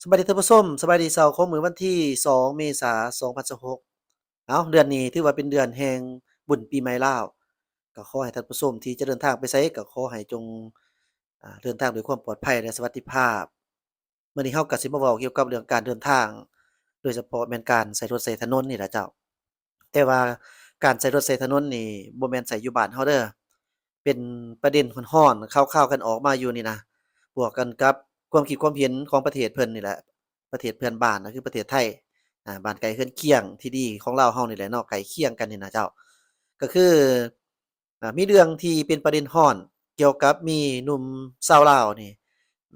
ສະບາຍດີທ່ານຜູ້ຊົມ, ສະບາຍດີເຊົ້າຂອງມື້ວັນທີສອງ ເມສາ ສອງພັນຊາວຫົກ. ເອົ້າ, ເດືອນນີ້ຖືວ່າເປັນເດືອນແຫ່ງບຸນປີໃໝ່ລາວ. ກໍຂໍໃຫ້ທ່ານຜູ້ຊົມທີ່ຈະເດີນທາງໄປໃສ ກໍຂໍໃຫ້ຈົ່ງ ອາ ເດີນທາງດ້ວຍຄວາມປອດໄພ ແລະ ສະຫວັດດີພາບ. ມື້ນີ້ເຮົາກໍຊິມາເວົ້າກ່ຽວກັບເລື່ອງການເດີນທາງ, ໂດຍສະເພາະແມ່ນການໃຊ້ລົດໃຊ້ຖະໜົນນີ້ແຫຼະເຈົ້າ. ແຕ່ວ່າການໃຊ້ລົດໃຊ້ຖະໜົນນີ້ບໍ່ແມ່ນໃຊ້ຢູ່ບ້ານເຮົາເດີ້. ເປັນປະເດັນຮ້ອນໆ ຂ່າວໆກັນອອກມາຢູ່ນີ້ນະ, ບວກກັນກັບຄວາມຄິດຄວາມເຫັນຂອງປະເທດເພິ່ນນີ້ແຫຼະ, ປະເທດເພື່ອນບ້ານ ກໍຄືປະເທດໄທ, ອາ ບ້ານໃກ້ເຮືອນຄຽງທີ່ດີຂອງລາວເຮົານີ້ແຫຼະເນາະ, ໃກ້ຄຽງກັນນີ້ນະເຈົ້າ. ກໍຄື ອາ ມີເລື່ອງທີ່ເປັນປະເດັນຮ້ອນ ກ່ຽວກັບມີໜຸ່ມຊາວລາວນີ້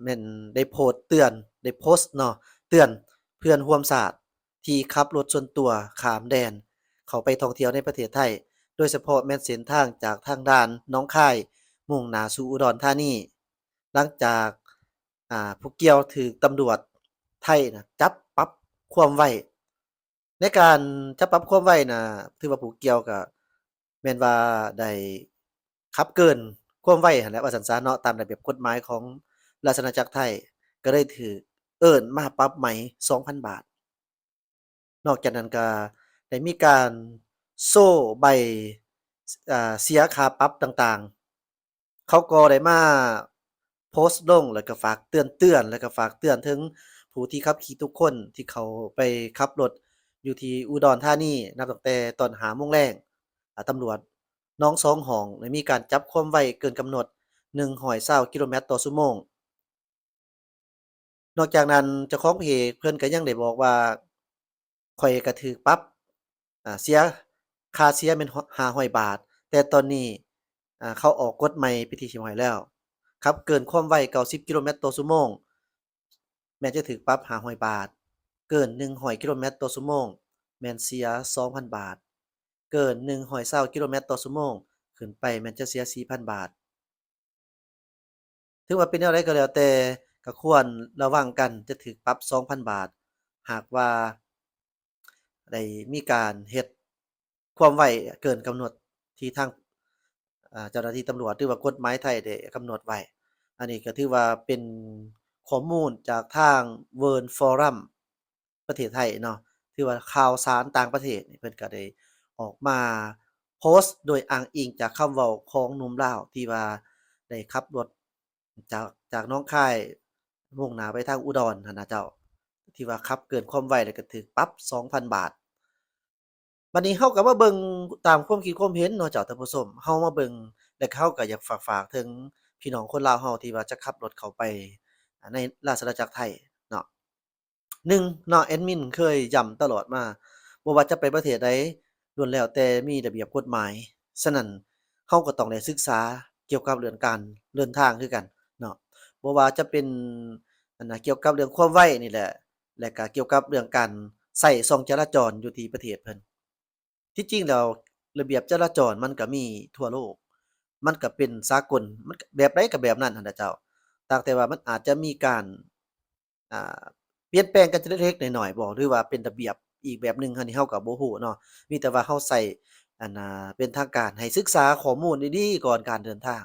ແມ່ນໄດ້ໂພສເຕືອນ ໄດ້ໂພສເນາະ ເຕືອນເພື່ອນຮ່ວມຊາດທີ່ຂັບລົດສ່ວນຕົວຂ້າມແດນເຂົ້າໄປທ່ອງທ່ຽວໃນປະເທດໄທ, ໂດຍສະເພາະແມ່ນເສັ້ນທາງຈາກທາງດ່ານໜອງຄາຍ ມຸ່ງໜ້າສູ່ອຸດອນທານີ, ຫຼັງຈາກ ອາ ຜູ້ກ່ຽວຖືກຕຳຫຼວດໄທນະຈັບປັບຄວາມໄວ. ໃນການຈັບປັບຄວາມໄວນະ ຖືວ່າຜູ້ກ່ຽວກະແມ່ນວ່າໄດ້ຂັບເກີນຄວາມໄວຫັ້ນແຫຼະ ວ່າຊັ້ນຊະເນາະ, ຕາມລະບຽບກົດໝາຍຂອງລາຊະອານາຈັກໄທ ກໍເລີຍຖືກເອີ້ນມາປັບໃໝສອງພັນບາດ. ນອກຈາກນັ້ນກໍໄດ້ມີການໂຊໃບ ອາ ເສຍຄ່າປັບຕ່າງໆ. ເຂົາກໍໄດ້ມາໂພສລົງ ແລ້ວກໍຝາກເຕືອນ ເຕືອນ ແລ້ວກໍຝາກເຕືອນເຖິງຜູ້ທີ່ຂັບຂີ່ທຸກຄົນທີ່ເຂົ້າໄປຂັບລົດຢູ່ທີ່ອຸດອນທານີ ນັບຕັ້ງແຕ່ຕອນຫ້າໂມງແລງ. ອາ ຕຳຫຼວດໜອງສອງຫ້ອງໄດ້ມີການຈັບຄວາມໄວເກີນກຳນົດ ໜຶ່ງຮ້ອຍຊາວກິໂລແມັດຕໍ່ຊົ່ວໂມງ. ນອກຈາກນັ້ນ ເຈົ້າຂອງເພຈເພິ່ນກໍຍັງໄດ້ບອກວ່າ ຂ້ອຍກໍຖືກປັບ ອາ ເສຍ ຄ່າເສຍແມ່ນຫ້າຮ້ອຍບາດ, ແຕ່ຕອນນີ້ ອາ ເຂົາອອກກົດໃໝ່ເປັນທີ່ຮຽບຮ້ອຍແລ້ວ, ຂັບເກີນຄວາມໄວເກົ້າສິບກິໂລແມັດຕໍ່ຊົ່ວໂມງ ແມ່ນຈະຖືກປັບຫ້າຮ້ອຍບາດ, ເກີນໜຶ່ງຮ້ອຍກິໂລແມັດຕໍ່ຊົ່ວໂມງ ແມ່ນເສຍສອງພັນບາດ, ເກີນໜຶ່ງຮ້ອຍຊາວກິໂລແມັດຕໍ່ຊົ່ວໂມງຂຶ້ນໄປ ແມ່ນຈະເສຍສີ່ພັນບາດ. ຖືວ່າເປັນແນວໃດກໍແລ້ວແຕ່ ກໍຄວນລະວັງກັນ ຈະຖືກປັບສອງພັນບາດ ຫາກວ່າໄດ້ມີການເຮັດຄວາມໄວເກີນກຳນົດທີ່ທາງ ເຈົ້າໜ້າທີ່ຕຳຫຼວດ ຫຼືວ່າກົດໝາຍໄທໄດ້ກຳນົດໄວ້. ອັນນີ້ກໍຖືວ່າເປັນຂໍ້ມູນຈາກທາງ World Forum ປະເທດໄທເນາະ, ຖືວ່າຂ່າວສານຕ່າງປະເທດນີ້ ເພິ່ນກໍໄດ້ອອກມາໂພສໂດຍອ້າງອີງຈາກຄຳເວົ້າຂອງໜຸ່ມລາວທີ່ວ່າໄດ້ຂັບລົດຈາກ ຈາກໜອງຄາຍມຸ່ງໜ້າໄປທາງອຸດອນຫັ້ນນະເຈົ້າ, ທີ່ວ່າຂັບເກີນຄວາມໄວ ແລ້ວກໍຖືກປັບສອງພັນບາດ. ບັດນີ້ເຮົາກໍມາເບິ່ງຕາມຄວາມຄິດຄວາມເຫັນເນາະເຈົ້າທ່ານຜູ້ຊົມ, ເຮົາມາເບິ່ງ ແລະເຮົາກໍຢາກຝາກ ຝາກເຖິງພີ່ນ້ອງຄົນລາວເຮົາທີ່ວ່າຈະຂັບລົດເຂົ້າໄປ ອາ ໃນລາຊະອານາຈັກໄທເນາະ. ໜຶ່ງເນາະ ແອດມິນເຄີຍຢ້ຳຕະຫຼອດມາ, ບໍ່ວ່າຈະໄປປະເທດໃດ ລ້ວນແລ້ວແຕ່ມີລະບຽບກົດໝາຍ, ສະນັ້ນເຮົາກໍຕ້ອງໄດ້ສຶກສາກ່ຽວກັບເລື່ອງການເດີນທາງຄືກັນເນາະ, ບໍ່ວ່າຈະເປັນ ອັນນະ ກ່ຽວກັບເລື່ອງຄວາມໄວນີ້ແຫຼະ ແລະກະກ່ຽວກັບເລື່ອງການໃຊ້ຊ່ອງຈະລາຈອນຢູ່ທີ່ປະເທດເພິ່ນ. ທີ່ຈິງແລ້ວລະບຽບຈະລາຈອນມັນກະມີທົ່ວໂລກ, ມັນກະເປັນສາກົນ, ມັນກະແບບໃດກະແບບນັ້ນຫັ້ນນະເຈົ້າ, ຕ່າງແຕ່ວ່າມັນອາດຈະມີການ ອ່າ ປ່ຽນແປງກັນຈັກເລັກໆນ້ອຍໆບໍ ຫຼືວ່າເປັນລະບຽບອີກແບບໜຶ່ງ ອັນນີ້ເຮົາກໍບໍ່ຮູ້ເນາະ, ມີແຕ່ວ່າເຮົາໃຊ້ ອັນນາ ເປັນທາງການ ໃຫ້ສຶກສາຂໍ້ມູນດີໆກ່ອນການເດີນທາງ.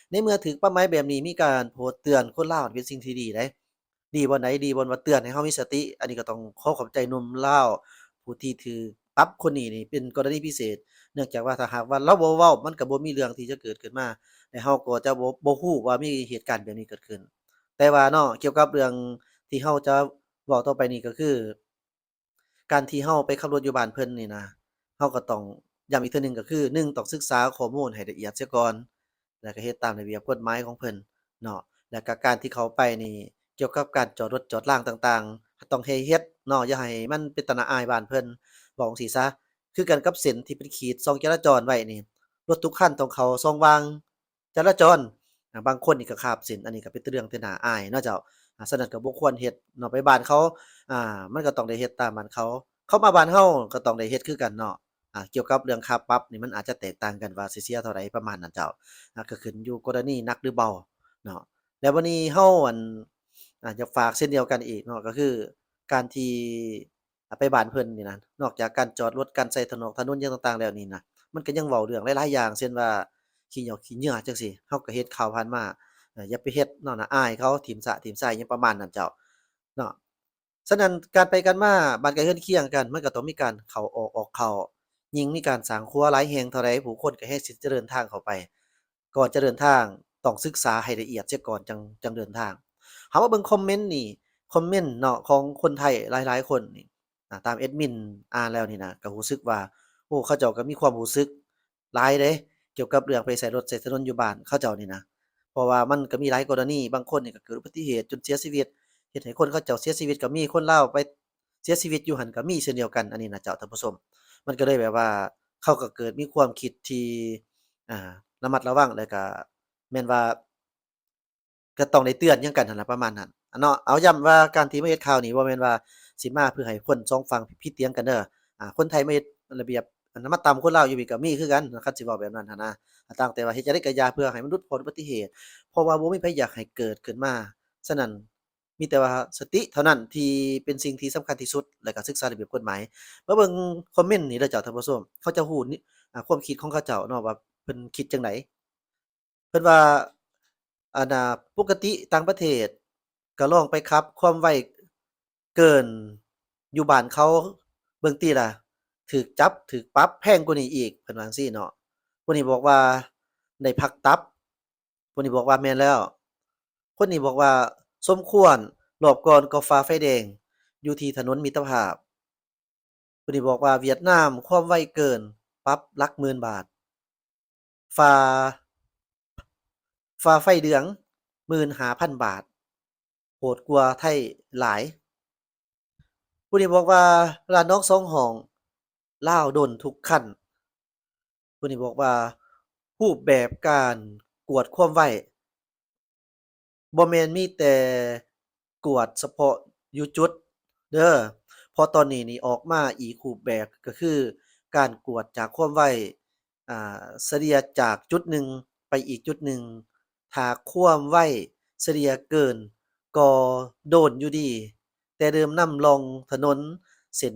ໃນເມື່ອຖືກປັບໃໝແບບນີ້ ມີການໂພສເຕືອນຄົນລາວ ເປັນສິ່ງທີ່ດີເດ້. ດີບ່ອນໃດ? ດີບ່ອນວ່າເຕືອນໃຫ້ເຮົາມີສະຕິ. ອັນນີ້ກໍຕ້ອງຂໍຂອບໃຈໜຸ່ມລາວຜູ້ທີ່ຖືກປັບຄົນນີ້ນີ້ເປັນກໍລະນີພິເສດ, ເນື່ອງຈາກວ່າຖ້າຫາກວ່າລາວບໍ່ເວົ້າ ມັນກໍບໍ່ມີເລື່ອງທີ່ຈະເກີດຂຶ້ນມາ ແລະເຮົາກໍຈະບໍ່ ບໍ່ຮູ້ວ່າມີເຫດການແບບນີ້ເກີດຂຶ້ນ. ແຕ່ວ່າເນາະ ກ່ຽວກັບເລື່ອງທີ່ເຮົາຈະເວົ້າຕໍ່ໄປນີ້ກໍຄື ການທີ່ເຮົາໄປຂັບລົດຢູ່ບ້ານເພິ່ນນີ້ນະ ເຮົາກໍຕ້ອງຢ້ຳອີກເທື່ອໜຶ່ງ ກໍຄື ໜຶ່ງ ຕ້ອງສຶກສາຂໍ້ມູນໃຫ້ລະອຽດເສຍກ່ອນ ແລ້ວກໍເຮັດຕາມລະບຽບກົດໝາຍຂອງເພິ່ນເນາະ. ແລ້ວກໍການທີ່ເຂົ້າໄປນີ້ ກ່ຽວກັບການຈອດລົດຈອດລາງຕ່າງໆ ກໍຕ້ອງໃຫ້ເຮັດເນາະ, ຢ່າໃຫ້ມັນເປັນຕາໜ້າອາຍບ້ານເພິ່ນ, ເວົ້າຈັ່ງຊີ້ຊະ. ຄືກັນກັບເສັ້ນທີ່ເປັນຂີດຊ່ອງຈະລາຈອນໄວ້ນີ້ ລົດທຸກຄັນຕ້ອງເຂົ້າຊ່ອງວ່າງ ຈະລາຈອນ, ອາ ບາງຄົນນີ້ກໍຂ້າມເສັ້ນ, ອັນນີ້ກໍເປັນຕາເລື່ອງຕາໜ້າອາຍເນາະເຈົ້າ. ອາ ສະນັ້ນກໍບໍ່ຄວນເຮັດເນາະ, ໄປບ້ານເຂົາ ອາ ມັນກໍຕ້ອງໄດ້ເຮັດຕາມບ້ານເຂົາ, ເຂົາມາບ້ານເຮົາກໍຕ້ອງໄດ້ເຮັດຄືກັນເນາະ. ອາ ກ່ຽວກັບເລື່ອງຄ່າປັບນີ້ ມັນອາດຈະແຕກຕ່າງກັນວ່າຊິເສຍເທົ່າໃດປະມານນັ້ນເຈົ້າ. ອາ ກໍຂຶ້ນຢູ່ກໍລະນີໜັກຫຼືເບົາເນາະ. ແລ້ວບັດນີ້ເຮົາ ອັນ ອາ ຢາກຝາກເຊັ່ນດຽວກັນອີກເນາະ, ກໍຄືການທີ່ ອາ ໄປບ້ານເພິ່ນນີ້ນະ ນອກຈາກການຈອດລົດ ການໃຊ້ຖະໜົນ ຫຍັງຕ່າງໆແລ້ວນີ້ນະ ມັນກໍຍັງເວົ້າເລື່ອງຫຼາຍໆຢ່າງ ເຊັ່ນວ່າຂີ້ຫຍໍ້ຂີ້ເຫຍື້ອຈັ່ງຊີ້ ເຮົາກໍເຫັນຂ່າວຜ່ານມາ. ເອີ ຢ່າໄປເຮັດເນາະ ໜ້າອາຍເຂົາ ຖິ້ມສະຖິ້ມຊາ ຫຍັງປະມານນັ້ນເຈົ້າເນາະ. ສະນັ້ນການໄປກັນມາ ບ້ານໃກ້ເຮືອນຄຽງກັນ ມັນກໍຕ້ອງມີການເຂົ້າອອກ ອອກເຂົ້າ. ຍິ່ງມີການສ້າງຂົວຫຼາຍແຫ່ງເທົ່າໃດ ຜູ້ຄົນກໍແຮ່ຊິຈະເດີນທາງເຂົ້າໄປ. ກ່ອນຈະເດີນທາງຕ້ອງສຶກສາໃຫ້ລະອຽດເສຍກ່ອນ ຈັ່ງ ຈັ່ງເດີນທາງ. ເຮົາມາເບິ່ງຄອມເມັນນີ້ ຄອມເມັນເນາະ ຂອງຄົນໄທຫຼາຍໆຄົນນີ້ ອາ ຕາມແອດມິນອ່ານແລ້ວນີ້ນະ ກໍຮູ້ສຶກວ່າ ໂອ້ ເຂົາເຈົ້າກໍມີຄວາມຮູ້ສຶກຫຼາຍເດ້ ກ່ຽວກັບເລື່ອງໄປໃຊ້ລົດໃຊ້ຖະໜົນຢູ່ບ້ານເຂົາເຈົ້ານີ້ນະ. ເພາະວ່າມັນກໍມີຫຼາຍກໍລະນີ ບາງຄົນນີ້ກໍເກີດອຸບັດຕິເຫດຈົນເສຍຊີວິດ ເຮັດໃຫ້ຄົນເຂົາເຈົ້າເສຍຊີວິດກໍມີ ຄົນລາວໄປເສຍຊີວິດຢູ່ຫັ້ນກໍມີເຊັ່ນດຽວກັນ. ອັນນີ້ນະເຈົ້າ ທ່ານຜູ້ຊົມ ມັນກໍເລີຍແບບວ່າ ເຂົາກໍເກີດມີຄວາມຄິດທີ່ ອ່າ ລະມັດລະວັງ ແລ້ວກໍແມ່ນວ່າ ກໍຕ້ອງໄດ້ເຕືອນຫຍັງກັນຫັ້ນລະ ປະມານນັ້ນເນາະ. ເອົາ ຢ້ຳວ່າການທີ່ມາເຮັດຂ່າວນີ້ ບໍ່ແມ່ນວ່າຊິມາເພື່ອໃຫ້ຄົນສອງຝັ່ງຜິດຖຽງກັນເດີ. ອ່າ ຄົນໄທມາເຮັດລະບຽບ ອັນນັ້ນມາຕຳຄົນລາວຢູ່ນີ້ກໍມີຄືກັນ ຄັນຊິເວົ້າແບບນັ້ນຫັ້ນນະ. ຕ່າງແຕ່ວ່າເຮັດຈັ່ງໃດກໍຢ່າ ເພື່ອໃຫ້ມັນຫຼຸດພົ້ນອຸບັດຕິເຫດ ເພາະວ່າບໍ່ມີໃຜຢາກໃຫ້ເກີດຂຶ້ນມາ. ສະນັ້ນ ມີແຕ່ວ່າສະຕິເທົ່ານັ້ນທີ່ເປັນສິ່ງທີ່ສຳຄັນທີ່ສຸດ ແລ້ວກໍສຶກສາລະບຽບກົດໝາຍ. ມາເບິ່ງຄອມເມັນນີ້ເດີເຈົ້າ ທ່ານຜູ້ຊົມ ເຂົາເຈົ້າຮູ້ ອາ ຄວາມຄິດຂອງເຂົາເຈົ້າເນາະ ວ່າເພິ່ນຄິດຈັ່ງໃດ. ເພິ່ນວ່າ ອັນນ່າ ປົກກະຕິຕ່າງປະເທດກໍລອງໄປຂັບຄວາມໄວເກີນຢູ່ບ້ານເຂົາເບິ່ງຕິລະ ຖືກຈັບຖືກປັບແພງກວ່ານີ້ອີກ ເພິ່ນວ່າຈັ່ງຊີ້ເນາະ. ຜູ້ນີ້ບອກວ່າໄດ້ພັກຕັບ ຜູ້ນີ້ບອກວ່າແມ່ນແລ້ວ. ຄົນນີ້ບອກວ່າສົມຄວນ ລອບກ່ອນກໍຝ່າໄຟແດງຢູ່ທີ່ຖະໜົນມິດຕະພາບ. ຜູ້ນີ້ບອກວ່າຫວຽດນາມຄວາມໄວເກີນ ປັບຫຼັກໝື່ນບາດ, ຝ່າ ຝ່າໄຟເຫຼືອງ ໝື່ນຫ້າພັນບາດ, ໂຫດກວ່າໄທຫຼາຍ. ຜູ້ນີ້ບອກວ່າລາດໜອງສອງຫ້ອງ ລາວໂດນທຸກຂັ້ນ. ຜູ້ນີ້ບອກວ່າຮູບແບບການກວດຄວາມໄວ ບໍ່ແມ່ນມີແຕ່ກວດສະເພາະຢູ່ຈຸດເດີ ເພາະຕອນນີ້ນີ້ອອກມາອີກຮູບແບບ ກໍຄືການກວດຈາກຄວາມໄວ ອ່າ ສະເລ່ຍຈາກຈຸດໜຶ່ງໄປອີກຈຸດໜຶ່ງ. ຖ້າຄວາມໄວສະເລ່ຍເກີນກໍໂດນຢູ່ດີ, ແຕ່ເດີມນຳລ່ອງຖະໜົນເສັ້ນ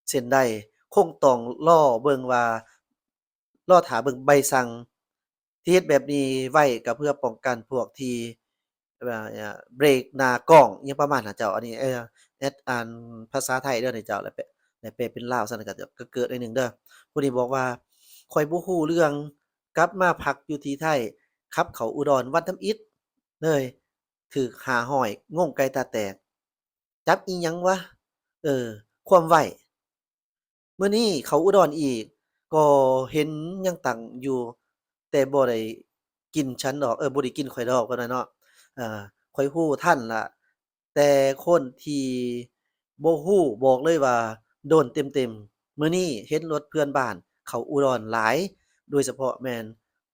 ເຊັ່ນໃດ ຄົງຕ້ອງລໍເບິ່ງວ່າ ລໍຖ້າເບິ່ງໃບສັ່ງ. ທີ່ເຮັດແບບນີ້ໄວ້ກໍເພື່ອປ້ອງກັນພວກທີ່ ເອີ ເບຣກໜ້າກ້ອງ ອີ່ຫຍັງປະມານນັ້ນເຈົ້າ. ອັນນີ້ ເອີ ແອັດອ່ານພາສາໄທເດີນີ້ເຈົ້າ ແລ້ວແປ ແລ້ວແປເປັນລາວຊັ້ນ ກໍ ກໍເກີດໜ້ອຍໜຶ່ງເດີ. ຜູ້ນີ້ບອກວ່າ ຂ້ອຍບໍ່ຮູ້ເລື່ອງ ກັບມາພັກຢູ່ທີ່ໄທ ຂັບເຂົ້າອຸດອນວັນທຳອິດເລີຍ ຖືກຫ້າຮ້ອຍ ງົງໄກ່ຕາແຕກ. ຈັບອີ່ຫຍັງວະ ເອີ ຄວາມໄວ. ມື້ນີ້ເຂົ້າອຸດອນອີກ ກໍເຫັນຍັງຕັ້ງຢູ່ ແຕ່ບໍ່ໄດ້ກິນສັນດອກ ເອີ ບໍ່ໄດ້ກິນຂ້ອຍດອກ ວ່າຊັ້ນເນາະ. ເອີ ຂ້ອຍຮູ້ທັນລະ ແຕ່ຄົນທີ່ບໍ່ຮູ້ບອກເລີຍວ່າໂດນເຕັມໆ. ມື້ນີ້ເຫັນລົດເພື່ອນບ້ານເຂົ້າອຸດອນຫຼາຍ ໂດຍສະເພາະແມ່ນ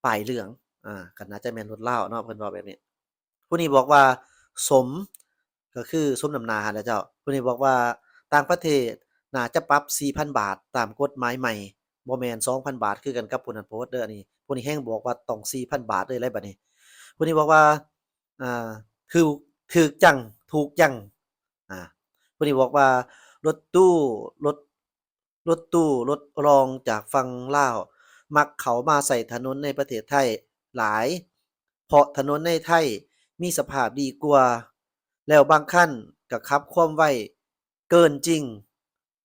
ປ້າຍເຫຼືອງ ອາ ກໍໜ້າຈະແມ່ນລົດລາວເນາະ ເພິ່ນເວົ້າແບບນີ້. ຜູ້ນີ້ບອກວ່າສົມ ກໍຄືສົມນ້ຳໜ້າຫັ້ນແຫຼະເຈົ້າ. ຜູ້ນີ້ບອກວ່າຕ່າງປະເທດໜ້າຈະປັບສີ່ພັນບາດຕາມກົດໝາຍໃໝ່ ບໍ່ແມ່ນສອງພັນບາດຄືກັນກັບຜູ້ນັ້ນໂພສເດີ. ອັນນີ້ ຜູ້ນີ້ແຮ່ງບອກວ່າຕ້ອງສີ່ພັນບາດເລີຍແຫຼະບັດນີ້. ຜູ້ນີ້ບອກວ່າ ອ່າ ຖືກ ຖືກຈັ່ງ ຖືກຈັ່ງ ອ່າ ຜູ້ນີ້ບອກວ່າລົດຕູ້ ລົດ ລົດຕູ້ ລົດລອງຈາກຝັ່ງລາວ ມັກເຂົ້າມາໃຊ້ຖະໜົນໃນປະເທດໄທຫຼາຍ ເພາະຖະໜົນໃນໄທມີສະພາບດີກວ່າ ແລ້ວບາງຄັນກໍຂັບຄວາມໄວເກີນຈິງ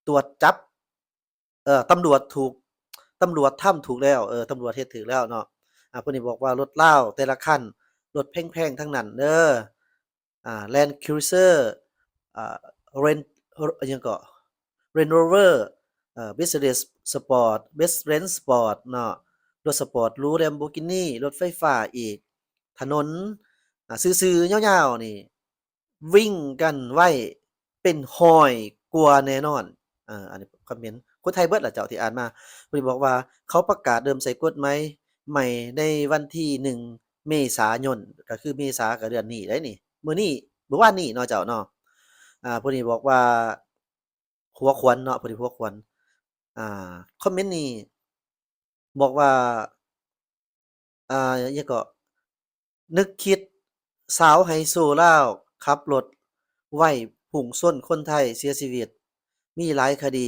ຕຳຫຼວດຈັບ ເອີ ຕຳຫຼວດຖືກ ຕຳຫຼວດທຳຖືກແລ້ວ ເອີ ຕຳຫຼວດເຮັດຖືກແລ້ວເນາະ. ອາ ຜູ້ນີ້ບອກວ່າລົດລາວແຕ່ລະຄັນ ລົດແພງໆທັງນັ້ນເດີ. ອ່າ Land Cruiser ອ່າ Range ອີ່ຫຍັງເກາະ Range Rover ເອີ Mercedes Sport Benz Sport ເນາະ ລົດສະປອດຫຼູ Lamborghini ລົດໄຟຟ້າອີກ. ຖະໜົນ ອ່າ ຊື່ໆຍາວໆນີ້ ວິ່ງກັນໄວເປັນຮ້ອຍກວ່າແນ່ນອນ. ເອີ ອັນນີ້ຄອມເມັນ ຄົນໄທເບິດລະເຈົ້າທີ່ອ່ານມາ. ເພິ່ນບອກວ່າເຂົາປະກາດເລີ່ມໃຊ້ກົດໝາຍໃໝ່ໃນວັນທີໜຶ່ງເມສາຍົນ ກໍຄືເມສາ ກໍເດືອນນີ້ໄດ໋ນີ້ ມື້ນີ້ ມື້ວານນີ້ເນາະເຈົ້າເນາະ. ອ່າ ຜູ້ນີ້ບອກວ່າຫົວຂວັນເນາະ ຜູ້ນີ້ຫົວຂວັນ. ອ່າ ຄອມເມັນນີ້ບອກວ່າ ອ່າ ຫຍັງເກາະ ນຶກຄິດ ສາວໄຮໂຊລາວຂັບລົດໄວພຸ່ງຊົນຄົນໄທເສຍຊີວິດ ມີຫຼາຍຄະດີ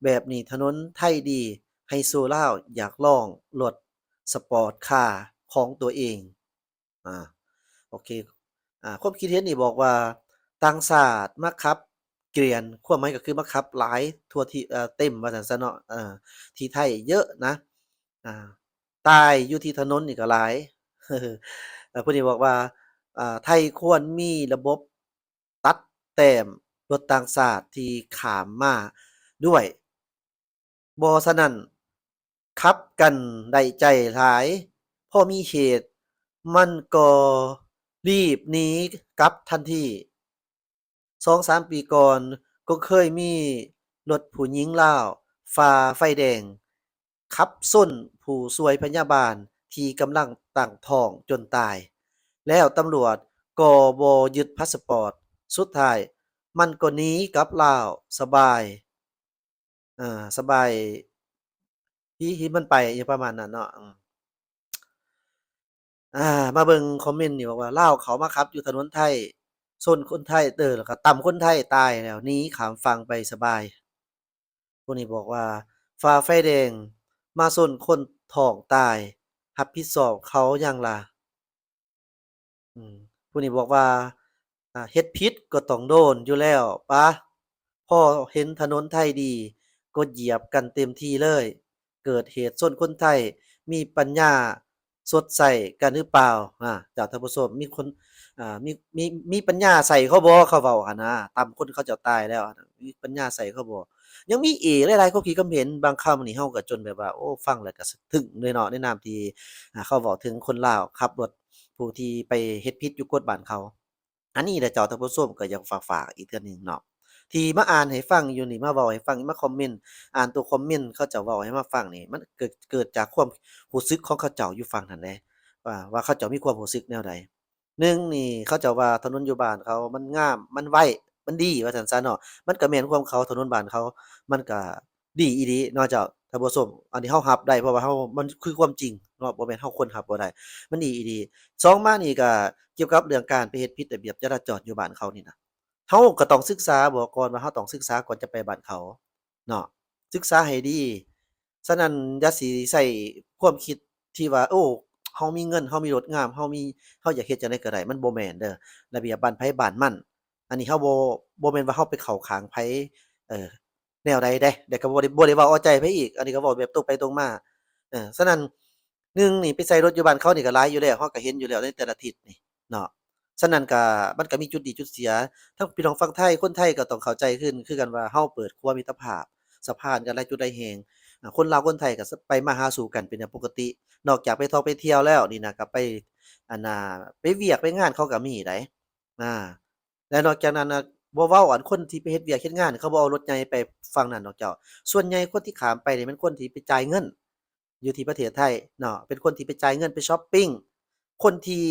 ແບບນີ້ ຖະໜົນໄທດີ ໄຮໂຊລາວຢາກລອງລົດສະປອດຄາຂອງຕົວເອງ. ອ່າ ໂອເຄ ອ່າ ຄວາມຄິດເຫັນນີ້ບອກວ່າ ຕ່າງຊາດມາຂັບ ກລຽນ ຄວາມໝາຍກໍຄືມາຂັບຫຼາຍທົ່ວທີ່ ເອີ ເຕັມວ່າຊັ້ນຊະເນາະ ເອີ ທີ່ໄທເຍອະນະ ອາ ຕາຍຢູ່ທີ່ຖະໜົນນີ້ກໍຫຼາຍ. ເອີ ຜູ້ນີ້ບອກວ່າ ອາ ໄທຄວນມີລະບົບຕັດແຕ້ມລົດຕ່າງຊາດທີ່ຂ້າມມາດ້ວຍ. ບໍ່ສະນັ້ນ ຂັບກັນໄດ້ໃຈຫຼາຍ, ພໍມີເຫດມັນກໍລີບໜີກັບທັນທີ. ສອງສາມປີກ່ອນກໍເຄີຍມີລົດຜູ້ຍິງລາວຝ່າໄຟແດງ ຂັບຊົນຜູ້ຊ່ວຍພະຍາບານທີ່ກຳລັງຕັ້ງທ້ອງຈົນຕາຍ, ແລ້ວຕຳຫຼວດກໍບໍ່ຍຶດພາສະປອດ, ສຸດທ້າຍມັນກໍໜີກັບລາວສະບາຍ. ເອີ ສະບາຍ ທີ່ ທີ່ມັນໄປ ອີ່ຫຍັງປະມານນັ້ນເນາະ. ອາ ມາເບິ່ງຄອມເມັນນີ້ ບອກວ່າ ລາວເຂົ້າມາຂັບຢູ່ຖະໜົນໄທ ຊົນຄົນໄທ ເອີ ແລ້ວກໍຕຳຄົນໄທຕາຍ ແລ້ວໜີຂ້າມຝັ່ງໄປສະບາຍ. ຜູ້ນີ້ບອກວ່າ ຝ່າໄຟແດງມາຊົນຄົນທ້ອງຕາຍ ຮັບຜິດຊອບເຂົາຫຍັງລະ? ອືມ ຜູ້ນີ້ບອກວ່າ ອາ ເຮັດຜິດກໍຕ້ອງໂດນຢູ່ແລ້ວປະ ພໍເຫັນຖະໜົນໄທດີກໍຢຽບກັນເຕັມທີ່ເລີຍ. ເກີດເຫດຊົນຄົນໄທ ມີປັນຍາຊົດໃຊ້ກັນຫຼືເປົ່າ? ອາ ເຈົ້າທ່ານຜູ້ຊົມ ມີຄົນ ອາ ມີ ມີ ມີປັນຍາໃຊ້ເຂົາບໍ່? ເຂົາເວົ້າຫັ້ນນະ ຕຳຄົນເຂົາເຈົ້າຕາຍແລ້ວ ມີປັນຍາໃຊ້ເຂົາບໍ່? ຍັງມີອີກຫຼາຍໆຄວາມຄິດຄວາມເຫັນ ບາງຄຳນີ້ເຮົາກໍຈົນແບບວ່າ ໂອ້ ຟັງແລ້ວກໍສະເຖິງເລີຍເນາະ ໃນນາມທີ່ ອາ ເຂົາເວົ້າເຖິງຄົນລາວຂັບລົດ ຜູ້ທີ່ໄປເຮັດຜິດຢູ່ກົດບ້ານເຂົາ. ອັນນີ້ແຫຼະເຈົ້າທ່ານຜູ້ຊົມ ກໍຢາກຝາກ ຝາກອີກເທື່ອໜຶ່ງເນາະ ທີ່ມາອ່ານໃຫ້ຟັງຢູ່ນີ້ ມາເວົ້າໃຫ້ຟັງ ມາຄອມເມັນ ອ່ານຕົວຄອມເມັນເຂົາເຈົ້າເວົ້າໃຫ້ມາຟັງນີ້ ມັນເກີດ ເກີດຈາກຄວາມຮູ້ສຶກຂອງເຂົາເຈົ້າຢູ່ຝັ່ງນັ້ນເດ້ ວ່າ ວ່າເຂົາເຈົ້າມີຄວາມຮູ້ສຶກແນວໃດ. ໜຶ່ງນີ້ ເຂົາເຈົ້າວ່າຖະໜົນຢູ່ບ້ານເຂົາມັນງາມ ມັນໄວ ມັນດີວ່າຊັ້ນຊະເນາະ ມັນກໍແມ່ນຄວາມເຂົາ ຖະໜົນບ້ານເຂົາມັນກໍ ດີອີ່ຫຼີເນາະເຈົ້າທ່ານຜູ້ຊົມ ອັນນີ້ເຮົາຮັບໄດ້ ເພາະວ່າເຮົາ ມັນຄືຄວາມຈິງເນາະ ບໍ່ແມ່ນເຮົາຄົນຮັບບໍ່ໄດ້ ມັນດີອີ່ຫຼີ. ສອງມານີ້ກໍກ່ຽວກັບເລື່ອງການໄປເຮັດຜິດລະບຽບຈະລາຈອນຢູ່ບ້ານເຂົານີ້ນະ ເຮົາກໍຕ້ອງສຶກສາບໍກ່ອນວ່າ ເຮົາຕ້ອງສຶກສາກ່ອນຈະໄປບ້ານເຂົາເນາະ ສຶກສາໃຫ້ດີ. ສະນັ້ນຢ່າຊິໃຊ້ຄວາມຄິດທີ່ວ່າ ໂອ້ ເຮົາມີເງິນ ເຮົາມີລົດງາມ ເຮົາມີ ເຮົາຢາກເຮັດຈັ່ງໃດກໍໄດ້ ມັນບໍ່ແມ່ນເດີ ລະບຽບບ້ານໃຜບ້ານມັນ. ອັນນີ້ເຮົາບໍ່ ບໍ່ແມ່ນວ່າເຮົາໄປເຂົ້າຂ້າງໃຜ ເອີ ແນວໃດເດ້ ແລ້ວກໍບໍ່ໄດ້ ບໍ່ໄດ້ເວົ້າເອົາໃຈໃຜອີກ ອັນນີ້ກໍເວົ້າແບບຕົງໄປຕົງມາ. ເອີ ສະນັ້ນ ໜຶ່ງນີ້ ໄປໃສ່ລົດຢູ່ບ້ານເຂົານີ້ກໍຫຼາຍຢູ່ແລ້ວ ເຮົາກໍເຫັນຢູ່ແລ້ວໃນແຕ່ລະທິດນີ້ເນາະ. ສະນັ້ນກໍ ມັນກໍມີຈຸດດີຈຸດເສຍ ທັງພີ່ນ້ອງຝັ່ງໄທ ຄົນໄທກໍຕ້ອງເຂົ້າໃຈຄື ຄືກັນວ່າ ເຮົາເປີດຂົວມິດຕະພາບ ສະພານກັນຫຼາຍຈຸດຫຼາຍແຫ່ງ. ອາ ຄົນລາວຄົນໄທກໍ ສ- ໄປມາຫາສູ່ກັນເປັນເລື່ອງປົກກະຕິ ນອກຈາກໄປທ່ອງໄປທ່ຽວແລ້ວນີ້ນະ ກໍໄປ ອັນນ່າ ໄປວຽກໄປງານເຂົາກໍມີໃດ໋. ອາ ແລະນອກຈາກນັ້ນນະ ບໍ່ເວົ້າອັນຄົນທີ່ໄປເຮັດວຽກເຮັດງານ ເຂົາບໍ່ເອົາລົດໃຫຍ່ໄປຝັ່ງນັ້ນດອກເຈົ້າ. ສ່ວນໃຫຍ່ຄົນທີ່ຂ້າມໄປນີ້ແມ່ນຄົນທີ່ໄປຈ່າຍເງິນຢູ່ທີ່ປະເທດໄທເນາະ ເປັນຄົນທີ່ໄປຈ່າຍເງິນໄປຊັອບປິງ ຄົນທີ່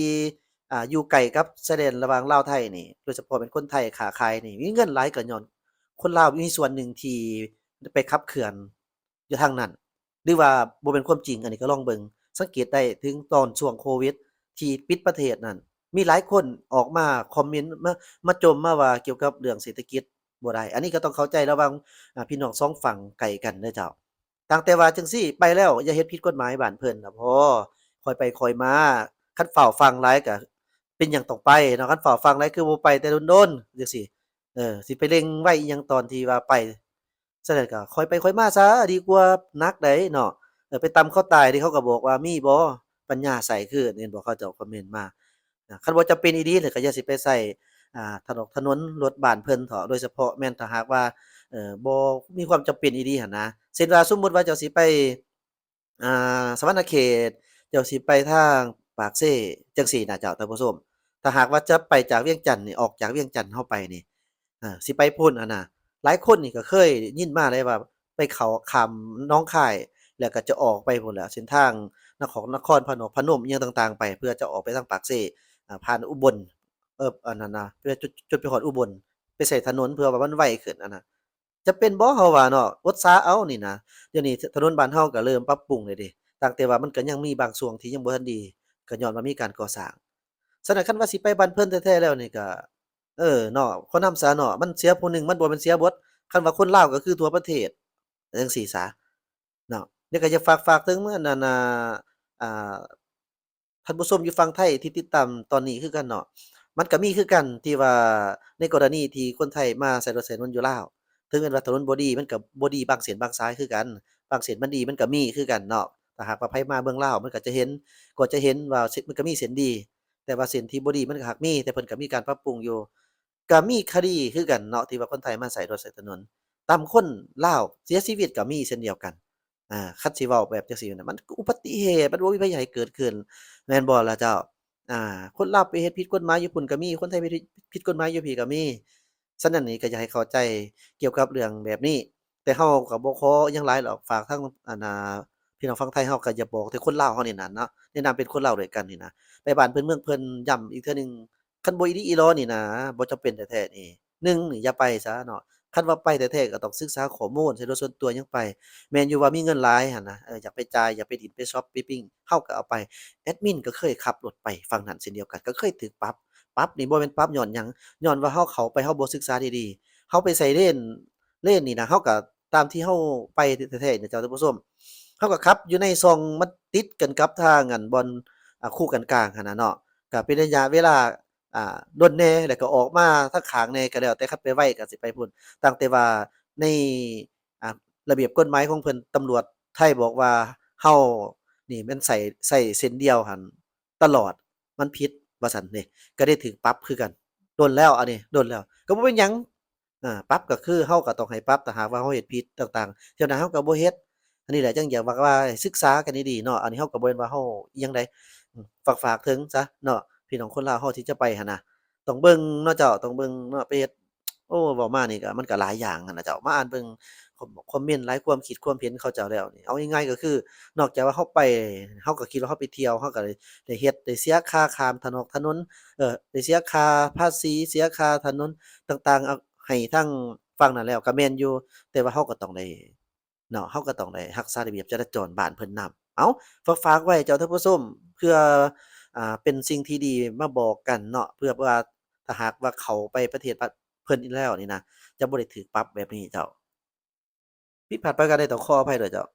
ອ່າ ຢູ່ໃກ້ກັບຊາຍແດນລະຫວ່າງລາວໄທນີ້ ໂດຍສະເພາະແມ່ນຄົນໄທຄ້າຂາຍນີ້ ມີເງິນຫຼາຍກໍຍ້ອນຄົນລາວມີສ່ວນໜຶ່ງທີ່ໄປຂັບເຄື່ອນ ຢູ່ທາງນັ້ນ ຫຼືວ່າບໍ່ແມ່ນຄວາມຈິງ ອັນນີ້ກໍລອງເບິ່ງ ສັງເກດໄດ້ເຖິງຕອນຊ່ວງໂຄວິດທີ່ປິດປະເທດນັ້ນ ມີຫຼາຍຄົນອອກມາຄອມເມັນ ມາ ມາຈົ່ມມາວ່າກ່ຽວກັບເລື່ອງເສດຖະກິດບໍ່ໄດ້. ອັນນີ້ກໍຕ້ອງເຂົ້າໃຈລະຫວ່າງ ອາ ພີ່ນ້ອງສອງຝັ່ງໃກ້ກັນເດີເຈົ້າ. ຕັ້ງແຕ່ວ່າຈັ່ງຊີ້ໄປແລ້ວ ຢ່າເຮັດຜິດກົດໝາຍບ້ານເພິ່ນນະ ພໍຄ່ອຍໄປຄ່ອຍມາ ຄັນຟ້າວຟັ່ງຫຼາຍກໍເປັນຫຍັງຕ້ອງໄປເນາະ ຄັນຟ້າວຟັ່ງຫຼາຍຄືບໍ່ໄປແຕ່ດົນໆ ຈັ່ງຊີ້ ເອີ ຊິໄປເລັ່ງໄວອີ່ຫຍັງຕອນທີ່ວ່າໄປ ສະນັ້ນກໍຄ່ອຍໄປຄ່ອຍມາຊະ ດີກວ່າໜັກໃດເນາະ ເອີ ໄປຕຳເຂົາຕາຍເດ ເຂົາກໍບອກວ່າມີບໍ່ປັນຍາໃຊ້ຄື ເຫັນບໍ່ ເຂົາເຈົ້າຄອມເມັນມາ ຄັນບໍ່ຈຳເປັນອີ່ຫຼີແລ້ວກໍຢ່າຊິໄປໃສ່ ອ່າ ຖະໜົນ ຖະໜົນລົດບ້ານເພິ່ນເຖາະ ໂດຍສະເພາະແມ່ນຖ້າຫາກວ່າ ເອີ ບໍ່ມີຄວາມຈຳເປັນອີ່ຫຼີຫັ້ນນະ ເຊັ່ນວ່າສົມມຸດວ່າເຈົ້າຊິໄປ ອ່າ ສະຫວັນນະເຂດ ເຈົ້າຊິໄປທາງປາກເຊ ຈັ່ງຊີ້ນະເຈົ້າທ່ານຜູ້ຊົມ ຖ້າຫາກວ່າຈະໄປຈາກວຽງຈັນນີ້ ອອກຈາກວຽງຈັນເຮົາໄປນີ້ ເອີ ຊິໄປພຸ້ນຫັ້ນນະ ຫຼາຍຄົນນີ້ກໍເຄີຍໄດ້ຍິນມາແລ້ວວ່າ ໄປເຂົ້າຂ້າມໜອງຄາຍ ແລ້ວກໍຈະອອກໄປພຸ້ນແຫຼະ ເສັ້ນທາງນະຄອນ ນະຄອນພະນົມ ພະນົມອີ່ຫຍັງຕ່າງໆໄປ ເພື່ອຈະອອກໄປທາງປາກເຊ ອາ ຜ່ານອຸບົນ ເອີ ອັນນັ້ນນະ ເພື່ອຈົນ ຈົນໄປຮອດອຸບົນ ໄປໃສ່ຖະໜົນເພື່ອວ່າມັນໄວຂຶ້ນຫັ້ນນະ. ຈຳເປັນບໍ່ ເຮົາວ່າເນາະ ອົດສາເອົານີ້ນະ. ດຽວນີ້ຖະໜົນບ້ານເຮົາກໍເລີ່ມປັບປຸງແລ້ວເດ້ ຕ່າງແຕ່ວ່າມັນກໍຍັງມີບາງຊ່ວງທີ່ຍັງບໍ່ທັນດີ ກໍຍ້ອນວ່າມີການກໍ່ສ້າງ. ສະນັ້ນ ຄັນວ່າຊິໄປບ້ານເພິ່ນແທ້ໆແລ້ວນີ້ກໍ ເອີ ເນາະ ຂໍນຳສາເນາະ ມັນເສຍຜູ້ໜຶ່ງ ມັນບໍ່ແມ່ນເສຍເບິດ. ຄັນວ່າຄົນລາວກໍຄືທົ່ວປະເທດ ຈັ່ງຊີ້ສາເນາະ. ແລ້ວກໍຢາກຝາກ ຝາກເຖິງ ອັນນັ້ນ ອ່າ ອ່າ ທ່ານຜູ້ຊົມຢູ່ຝັ່ງໄທທີ່ຕິດຕາມຕອນນີ້ຄືກັນເນາະ, ມັນກໍມີຄືກັນທີ່ວ່າໃນກໍລະນີທີ່ຄົນໄທມາໃຊ້ລົດໃຊ້ຖະໜົນຢູ່ລາວ ເຖິງແມ່ນວ່າຖະໜົນບໍ່ດີ ມັນກໍບໍ່ດີບາງເສັ້ນບາງສາຍຄືກັນ, ບາງເສັ້ນມັນດີມັນກໍມີຄືກັນເນາະ. ຖ້າຫາກວ່າໃຜມາເມືອງລາວ ມັນກໍຈະເຫັນ ກໍຈະເຫັນວ່າເສັ້ນ ມັນກໍມີເສັ້ນດີ ແຕ່ວ່າເສັ້ນທີ່ບໍ່ດີມັນກໍຫາກມີ ແຕ່ເພິ່ນກໍມີການປັບປຸງຢູ່. ກໍມີຄະດີຄືກັນເນາະ ທີ່ວ່າຄົນໄທມາໃຊ້ລົດໃຊ້ຖະໜົນ ຕຳຄົນລາວເສຍຊີວິດກໍມີເຊັ່ນດຽວກັນ. ອາ ຄັນຊິເວົ້າແບບຈັ່ງຊີ້ນະ ມັນອຸບັດຕິເຫດ ມັນບໍ່ມີໃຜຢາກໃຫ້ເກີດຂຶ້ນ ແມ່ນບໍ່ລະເຈົ້າ? ອາ ຄົນລາວໄປເຮັດຜິດກົດໝາຍຢູ່ພຸ້ນກໍມີ ຄົນໄທໄປເຮັດຜິດກົດໝາຍຢູ່ພີ້ກໍມີ. ສະນັ້ນນີ້ກໍຢາກໃຫ້ເຂົ້າໃຈກ່ຽວກັບເລື່ອງແບບນີ້ ແຕ່ເຮົາກໍບໍ່ຂໍຫຍັງຫຼາຍດອກ ຝາກທາງ ອັນ ອາ ພີ່ນ້ອງຝັ່ງໄທ ເຮົາກໍຢ່າບອກແຕ່ຄົນລາວເຮົານີ້ນະເນາະ ໃນນາມເປັນຄົນລາວດ້ວຍກັນນີ້ນະ ໄປບ້ານເພິ່ນເມືອງເພິ່ນ ຢ້ຳອີກເທື່ອໜຶ່ງ ຄັນບໍ່ອີ່ຫຼີອີ່ຫຼໍນີ້ນະ ບໍ່ຈຳເປັນແທ້ໆນີ້ ໜຶ່ງນີ້ຢ່າໄປຊະເນາະ. ຄັນວ່າໄປແທ້ໆກໍຕ້ອງສຶກສາຂໍ້ມູນ ໃຊ້ລົດສ່ວນຕົວຍັງໄປ. ແມ່ນຢູ່ວ່າມີເງິນຫຼາຍຫັ້ນນະ ເອີ ຢາກໄປຈ່າຍ ຢາກໄປດິ້ນ ໄປຊັອບ ໄປປິ້ງ ເຮົາກໍເອົາໄປ. ແອດມິນກໍເຄີຍຂັບລົດໄປຝັ່ງນັ້ນເຊັ່ນດຽວກັນ ກໍເຄີຍຖືກປັບ ປັບນີ້ບໍ່ແມ່ນປັບຍ້ອນຫຍັງ ຍ້ອນວ່າເຮົາເຂົ້າໄປ ເຮົາບໍ່ສຶກສາດີໆ ເຮົາໄປໃສ່ເລນ ເລນນີ້ນະ ເຮົາກໍຕາມທີ່ເຮົາໄປແທ້ໆນະເຈົ້າທ່ານຜູ້ຊົມ ເຮົາກໍຂັບຢູ່ໃນຊ່ອງມັນຕິດກັນກັບທາງ ອັນ ບ່ອນ ອາ ຄູກັນກາງຫັ້ນນະເນາະ ກໍເປັນໄລຍະເວລາ ອ່າ ດົນແດ່ ແລ້ວກໍອອກມາທາງຂ້າງແດ່ ກໍແລ້ວແຕ່ ຄັນໄປໄວກໍຊິໄປພຸ້ນ. ຕ່າງແຕ່ວ່າໃນ ອ່າ ລະບຽບກົດໝາຍຂອງເພິ່ນ ຕຳຫຼວດໄທບອກວ່າເຮົານີ້ແມ່ນໃຊ້ ໃຊ້ເສັ້ນດຽວຫັ້ນຕະຫຼອດ ມັນຜິດວ່າຊັ້ນເດ້ ກໍໄດ້ຖືກປັບຄືກັນ. ດົນແລ້ວ ອັນນີ້ດົນແລ້ວ ກໍບໍ່ເປັນຫຍັງ. ອາ ປັບກໍຄືເຮົາກໍຕ້ອງໃຫ້ປັບ ຖ້າຫາກວ່າເຮົາເຮັດຜິດຕ່າງໆ ເທື່ອໜ້າເຮົາກໍບໍ່ເຮັດ. ອັນນີ້ແຫຼະຈຶ່ງຢາກວ່າ ວ່າໃຫ້ສຶກສາກັນດີໆເນາະ. ອັນນີ້ເຮົາກໍບໍ່ແມ່ນວ່າເຮົາອີ່ຫຍັງໃດ ອາ ຝາກ ຝາກເຖິງຊະເນາະ ພີ່ນ້ອງຄົນລາວເຮົາທີ່ຈະໄປຫັ້ນນະ ຕ້ອງເບິ່ງເນາະເຈົ້າ ຕ້ອງເບິ່ງເນາະ ໄປເຮັດ ໂອ້ ເວົ້າມານີ້ກໍ ມັນກໍຫຼາຍຢ່າງຫັ້ນນະເຈົ້າ. ມາອ່ານເບິ່ງຄອມ ຄອມເມັນ ຫຼາຍຄວາມຄິດຄວາມເຫັນເຂົາເຈົ້າແລ້ວນີ້ ເອົາງ່າຍໆກໍຄື ນອກຈາກວ່າເຮົາໄປ ເຮົາກໍຄິດວ່າເຮົາໄປທ່ຽວ ເຮົາກໍໄດ້ ໄດ້ເຮັດ ໄດ້ເສຍຄ່າຂ້າມຖະໜົກຖະໜົນ ເອີ ໄດ້ເສຍຄ່າພາສີ ເສຍຄ່າຖະໜົນຕ່າງໆ ເອົາ ໃຫ້ທາງຝັ່ງນັ້ນແລ້ວ ກໍແມ່ນຢູ່ ແຕ່ວ່າເຮົາກໍຕ້ອງໄດ້ ເນາະ ເຮົາກໍຕ້ອງໄດ້ຮັກສາລະບຽບຈະລາຈອນບ້ານເພິ່ນນຳ. ເອົາ ຝາກ ຝາກໄວ້ເຈົ້າທ່ານຜູ້ຊົມ ເພື່ອ ອ່າ ເປັນສິ່ງທີ່ດີມາບອກກັນເນາະ ເພື່ອວ່າຖ້າຫາກວ່າເຂົ້າໄປປະເທດເພິ່ນອີກແລ້ວນີ້ນະ ຈະບໍ່ໄດ້ຖືກປັບແບບນີ້ເຈົ້າ. ຜິດພາດປະການໃດຕ້ອງຂໍອະໄພດ້ວຍເຈົ້າ.